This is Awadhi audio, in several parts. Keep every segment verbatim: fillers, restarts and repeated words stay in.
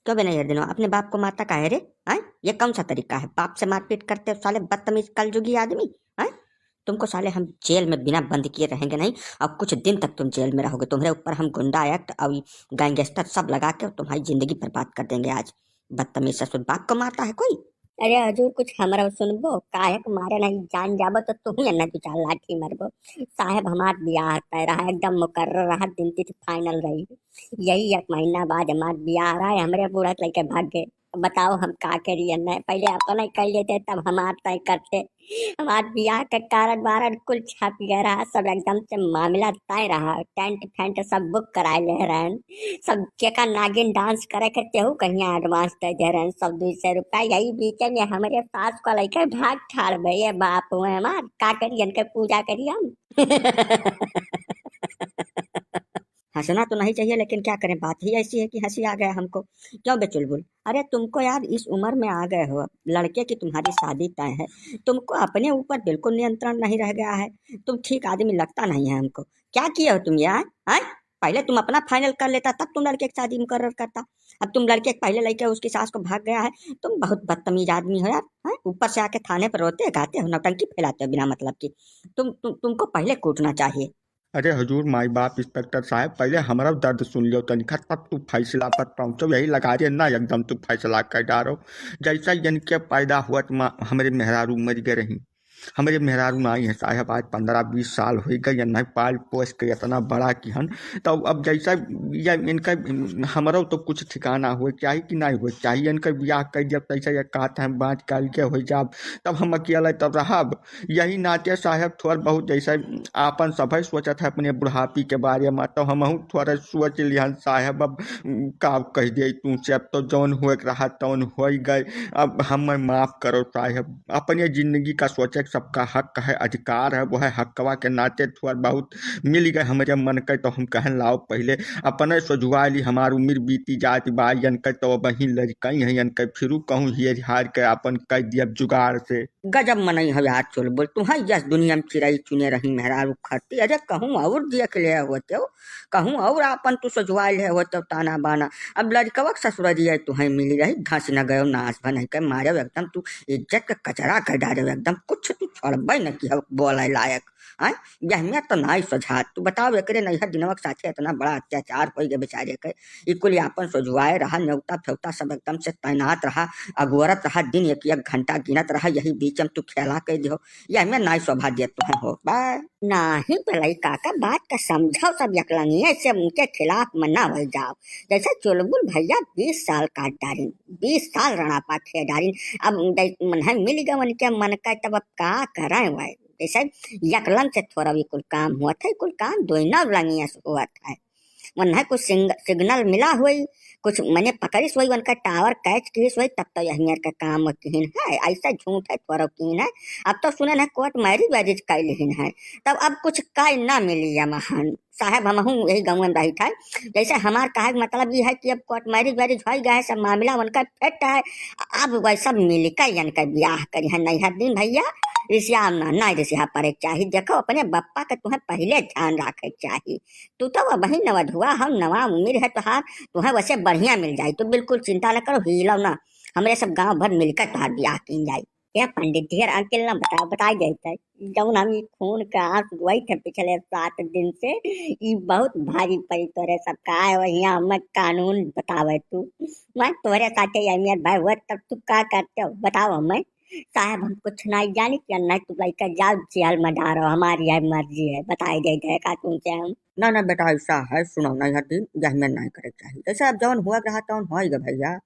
क्यों बे नैहर दिनवा, अपने बाप को मारता काहे रे? हैं? ये कौन सा तरीका है? बाप से मारपीट करते हो साले बदतमीज कलजुगी आदमी, हैं? तुमको साले हम जेल में बिना बंद किए रहेंगे नहीं, और कुछ दिन तक तुम जेल में रहोगे। तुम्हारे ऊपर हम गुंडा एक्ट और गैंगस्टर सब लगा के तुम्हारी जिंदगी बर्बाद कर देंगे आज। बदतमीज ससुर, बाप को मारता है कोई? अरे हजूर, कुछ हमरा सुनबो, काहे के मारे नहीं जान जाबो तो तू ही अन्ना दू चार लाठी मरबो। साहेब, हमार बियाह तय रहा, एकदम मुकर्रर रहा, दिन तिथि फाइनल रही। यही एक महीना बाद हमार बियाह रहा है, हमरे बूढ़ा के लइके भाग गए। बताओ हम का करी, अन्ना पहले अपना ही कर लेते तब हमार तय करते। हमार बियाह के कारण वारंट कुल छप गया रहा, सब एकदम से मामला तय रहा, टेंट फेंट सब बुक कराए ले रहन। सब जेका नागिन डांस करे के तेहू कहिया एडवांस दे दे रहन, सब दुई सौ रुपया। यही बीचे में हमरे सास को लइके भाग ठाड़ भए, ये बाप हुए हमार, का करी, इनके पूजा करी हम। हंसना तो नहीं चाहिए, लेकिन क्या करें, बात ही ऐसी है कि हंसी आ गया हमको। क्यों बे चुलबुल? अरे तुमको यार इस उम्र में आ गए हो, लड़के की तुम्हारी शादी तय है, तुमको अपने ऊपर बिल्कुल नियंत्रण नहीं रह गया है। तुम ठीक आदमी लगता नहीं है हमको। क्या किए हो तुम यार, हैं? पहले तुम अपना फाइनल कर लेता, तब तुम लड़के की शादी मुकर्रर करता। अब तुम लड़के के पहले लइके उसकी सास को भाग गया है। तुम बहुत बदतमीज आदमी हो यार, हैं? ऊपर से आके थाने पर रोते गाते हो, नौटंकी फैलाते हो बिना मतलब की। तुम, तुम तुमको पहले कूटना चाहिए। अरे हजूर, माई बाप, इंस्पेक्टर साहब, पहले हमरा दर्द सुन लियो तनिका, तब तू फैसला पर पहुँचो। यही लगा दे ना, एकदम तू फैसला कर डारो। जैसा इनके पैदा हुआ तो माँ, हमरे मेहरारू मर गए रही। हमरे मेहरारू ना आई है साहब, आज पन्द्रह बीस साल हो गए, नहीं पाल पोस के इतना बड़ा किहन। तब अब जैसा या इनका, हमरो तो कुछ ठिकाना होए चाहिए कि नहीं होए चाहिए। इनका ब्याह कर दिया, तैसा या कहत हैं बाँच काल के हो जाब, तब हम अकेले तब रहब। यही नाते साहब थोड़ बहुत जैसा आपन सभे सोचत है अपने बुढ़ापी के बारे में, तो हमहू थोड़ा सोच लिहन साहब। अब का कह दे तुमसे, अब तो जौन होए के रहा तौन हो गए। अब हमें माफ करो साहब, अपने जिंदगी का सोचे के सबका हक है, अधिकार है, वो है हकवा के नाते थोड़ा बहुत मिल गए हमरे मन के, तो हम कहन लाओ पहले अपने सोझुआ ली, हमार उम्र बीती जात बा, यनके तो अब ही लड़कई है, यनके फिरू कहूँ हियर हार के अपन कर दियब जुगाड़ से। गजब मनई हो यार चुलबुल, तू है यस दुनिया में चिरई चुने रही मेहरारू खरती। अरे कहूँ और देख ले होते हो, कहूँ और आपन तू सोझुआ ले होते हो ताना बाना। अब लड़कवा के ससुररिया तू है मिली रही, धंस न गयो नाश भन है के मारे एकदम तू इज्जत के कचरा कर डारे एकदम, कुछ तू छोड़बे न की हो बोले लायक। आय, यहमिया तो नाई सोझात। तू बताओ, एकरे नैहर दिनवा के साथे इतना बड़ा अत्याचार होई गए बेचारे के। ई कुल आपन सोझुआए रहा, नेवता फेवता सब एकदम से तैनात रहा, अगोरत रहा, दिन एक एक घंटा गिनत रहा, यही बीच में तू खेला कह दियो। यहमिया नाई शोभा दिया तुम्हें हो। बा, नाही बलई काका, बात का समझाओ सब एकलंगिया से, उनके खिलाफ में ना हो जाओ। जैसे चुलबुल भैया बीस साल काट डारिन, बीस साल रणापा खे डारिन। अब दे-, मन है मिल गए उनके मन का, तब अब का करें वह? जैसे यकलंग से थोड़ा भी कुल काम हुआ था, कुल काम दोइना लंगिया से हुआ था। मन है कुछ सिंग-, सिग्नल मिला हुई, कुछ मने पकड़िस हुई, उनका टावर कैच किस हुई, तब तो यही मेर का काम किहिन है। ऐसा झूठ है, थोड़ा किहिन है। अब तो सुने है कोर्ट मैरिज वैरिज कर लिहिन है, तब अब कुछ कर ना मिली है महान। साहब, हमहू यही गाँव में रहित है। जैसे हमार कहे के मतलब ई है कि अब कोर्ट मैरिज वैरिज होइ गए है, सब मामला उनका फिट है, अब वह सब मिल के इनका ब्याह करी है। नैहर दिन भैया रिसिया ना, ना रिसिया पड़े के चाही। देखो, अपने बप्पा के तुम्हें पहले ध्यान रखे के चाही। तू तो वही नवधुआ हो, नवा उम्र है तोहार, तुम्हें वैसे बढ़िया मिल जाई। तू बिल्कुल चिंता न करो, हिलो ना, हमरे सब गाँव भर मिलकर तोहार ब्याह कीन जाई। ए पंडित, ढेर अंकिल ना बताओ, बताई जाइत है। जौन हम ई खून के आंसू रोइत है पिछले सात दिन से, ई बहुत भारी पड़ी तोरे सब का है, वहिया हमें कानून बतावे तू। मैं तोरे साथे अहमियत भाई हुआ तब तू का करते हो, बताओ हमें। साहब, हम कुछ नहीं जानी कि नहीं, तू लइका जाओ जेल में डारो, हमारी है मर्जी है, बताई जाइत है का तुमसे हम। ना, ना बेटा, ऐसा है, सुनो, नहीं हर दिन यही में नहीं करे के चाहिए। जैसे अब जौन हुआ रहा तौन हो गया भैया,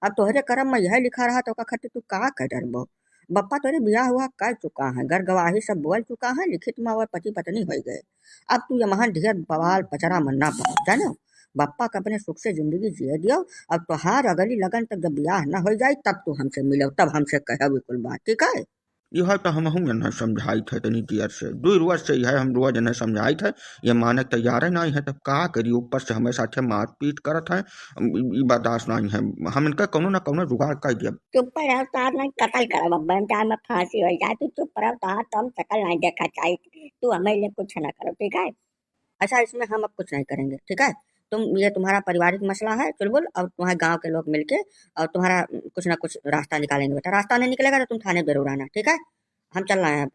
अब तोहरे करम में यह लिखा रहा तो ओका खातिर तू का कर डरबो? बप्पा तोरे बियाह हुआ कर चुका है, घर गवाही सब बोल चुका है, लिखित में वह पति पत्नी हो गए। अब तू ये महान ढेर बवाल पचरा में ना पड़, जानो? बप्पा के अपने सुख से जिंदगी जिए दियो, अब तोहार अगली लगन तक जब बियाह ना हो जाए तब तू हमसे मिलो, तब हमसे कहो ई कुल बात, ठीक है? यह तो हमहू इन्हें समझाइत है तनी देर से, दुई रोज से यह हम रोज इन्हें समझाइत है, ये माने तैयार नहीं है, तब का करी? ऊपर से हमें साथे मारपीट करत है, ई, ई बर्दाश्त नहीं है, हम इनका कौनो ना कौनो जुगाड़ कर दिया। चुप रहो, सार नहीं कतल करब, अब बन जाए में फांसी हो जाए, तू चुप रहो, तो हाँ, तो हम शकल नहीं देखा चाहिए, तू हमें लिए कुछ ना करो, ठीक है? अच्छा, इसमें हम अब कुछ नहीं करेंगे, ठीक है? तुम, ये तुम्हारा पारिवारिक मसला है चुलबुल, और तुम्हारे गांव के लोग मिलके और तुम्हारा कुछ ना कुछ रास्ता निकालेंगे बेटा। रास्ता नहीं निकलेगा तो तुम थाने जरूर आना, ठीक है? हम चल रहे हैं अब।